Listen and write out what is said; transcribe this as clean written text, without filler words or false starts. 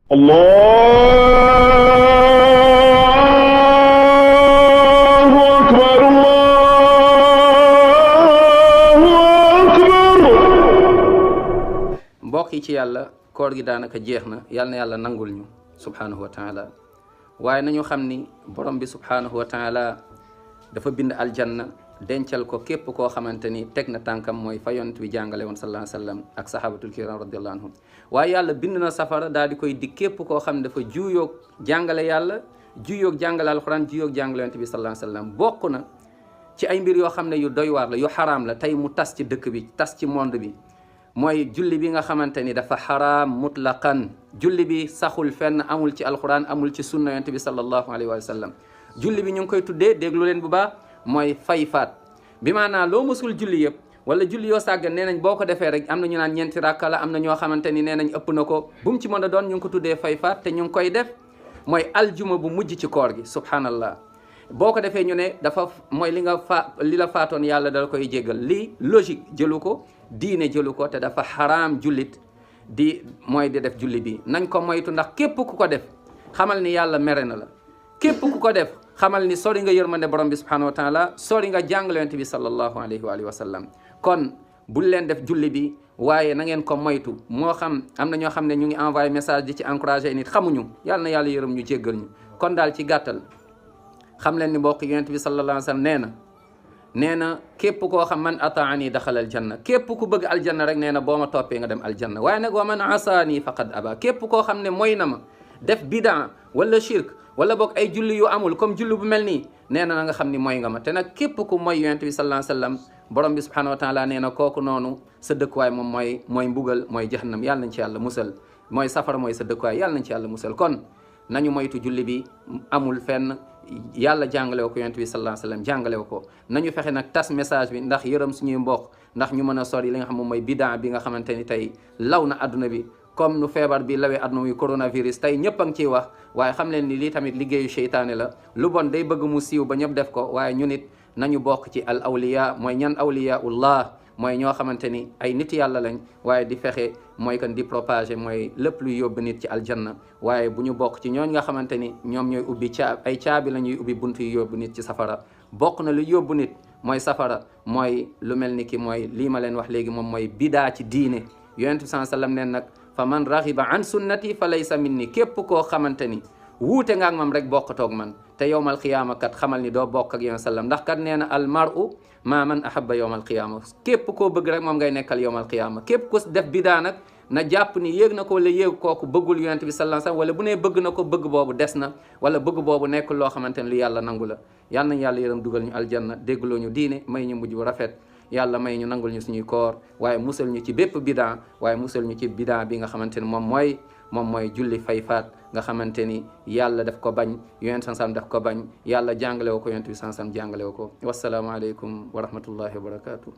allahu akbar allahu akbar. mbokk yi ci yàlla koor gi daanaka jeex na yàlla nangul ñu subhanahu wa taala waaye nañu xam ni borom bi subhanahu wa taala dafa bind aljanna dencal ko képp koo xamante ni teg na tànkam mooy fa yonent bi jàngale woon sallallahu alayhi wa sallam ak sahabatul kiram radiyallahu anhum waaye yàlla bind na safara daal di koy di képp koo xam ne dafa juuyoog jàngale yàlla juuyoog jàngale alquran juuyoog jàngale yonent bi sallallahu alayhi wa sallam bokk na ci ay mbir yoo xam ne yu doy waar la yu xaraam la tey mu tas ci dëkk bi tas ci monde bi mooy julli bi nga xamante ni dafa xaraam mutlaqan julli bi saxul fenn amul ci alquran amul ci sunna yonent bi sallallahu alayhi wa sallam julli bi ñu ngi koy tuddee déglu leen bu baax mooy fay faat bi maanaam loo mësul julli yëpp wala julli yoo sàggan nee nañ boo ko defee rek am na ñu naan ñeenti rakka la am na ñoo xamante ni nee nañ ëpp na ko bu mu ci mën a doon ñu ngi ko tuddee fay faat te ñu ngi koy def mooy aljuma bu mujj ci koor gi subhanallah boo ko defee ñu ne dafa mooy li la faatoon yàlla dala koy jéggal lii logique jëlu ko diine jëlu ko te dafa xaraam jullit di def julli bi nañ ko moytu ndax képp ku ko def xamal ni yàlla mere na la képp ku ko def xamal ni sori nga yërmande borom bi subhanahu wa taala sori nga jàngale yonent bi sallallahu alayhi wa sallam kon bul leen def julli bi waaye na ngeen ko moytu moo xam am na ñoo xam ne ñu ngi envoyé message di ci encouragé nit xamuñu yàlla na yàlla yërëm ñu jéggal ñu kon daal ci gàttal xam leen ni mbokk yonent bi sallallahu alayhi wa sallam nee na képp koo xam man ataani daxal aljanna képp ku bëgg aljanna rek nee na boo ma toppee nga dem aljanna waaye nag wa man asaani faqad aba képp koo xam ne mooy na ma def bidaa wala shirk wala boog ay julli yu amul comme julli bu mel nii nee na nga xam ni mooy nga ma te nag képp ku mooy yonent bi sallallahu alayhi wa sallam borom bi subhanahu wa taala nee na kooku noonu sa dëkkuwaay moom mooy mbugal mooy jahannam yàlla nañ ci yàlla musal mooy safara mooy sa dëkkuwaay yàlla nañ ci yàlla musal kon nañu moytu julli bi amul fenn yàlla jàngalew ko yonent bi sallallahu alayhi wa sallam jàngalew ko nañu fexe nag tas message bi ndax yërëm suñuy mbokk ndax ñu mën a sori li nga xam moom mooy bidaa bi nga xamante ni tey law na adduna bi comme nu feebar bi lawee adduna muy coronavirus tey ñëpp a ngi ciy wax waaye xam leen ni lii tamit liggéeyu seytaane la lu bon day bëgg mu siiw ba ñëpp def ko waaye ñu nit nañu bokk ci al awliya mooy ñan awliyaullah mooy ñoo xamante ni ay nit yàlla lañ waaye di fexe mooy kan di propager mooy lépp luy yóbbu nit ci aljanna waaye bu ñu bokk ci ñooñ nga xamante ni ñoom ñooy ubbi ay caabi la ñuy ubbi bunt yu yóbbu nit ci safara bokk na lu yóbbu nit mooy safara mooy lu mel ni ki mooy lii ma leen wax léegi moom mooy bidaa ci diine yonent bi sallallahu alayhi wasallam neen nag fa man raxiba an sunnati fa laysa minni képp koo xamante ni wuute nga ak mam rek bokkatoog man te yowmal qiyaama kat xamal ni doo bokk ak yonent sallam ndax kat nee na al mar'u maa man ahabba yowmal qiyaama képp koo bëgg rek moom ngay nekkal yowmal qiyaama képp ko def bidaa nag na jàpp ni yéeg na ko wala yéeg kooku bëggul yonent bi sallallahu alayhi wasallam wala bu nee bëgg na ko bëgg boobu des na wala bëgg boobu nekk loo xamante ni lu yàlla nangu la yal nañ yàlla yërëm dugal ñu aljanna déggloo ñu diine may ñu mujj bu rafet yàlla may ñu nangul ñu suñuy koor waaye musal ñu ci bépp bidaa waaye musal ñu ci bidaa bi nga xamante ni moom mooy julli fay faat nga xamante ni yàlla daf ko bañ yonent sansam daf ko bañ yàlla jàngale wo ko yonent bi sansam jàngale wo ko wassalaamu aleykum wa rahmatullahi wa barakatuh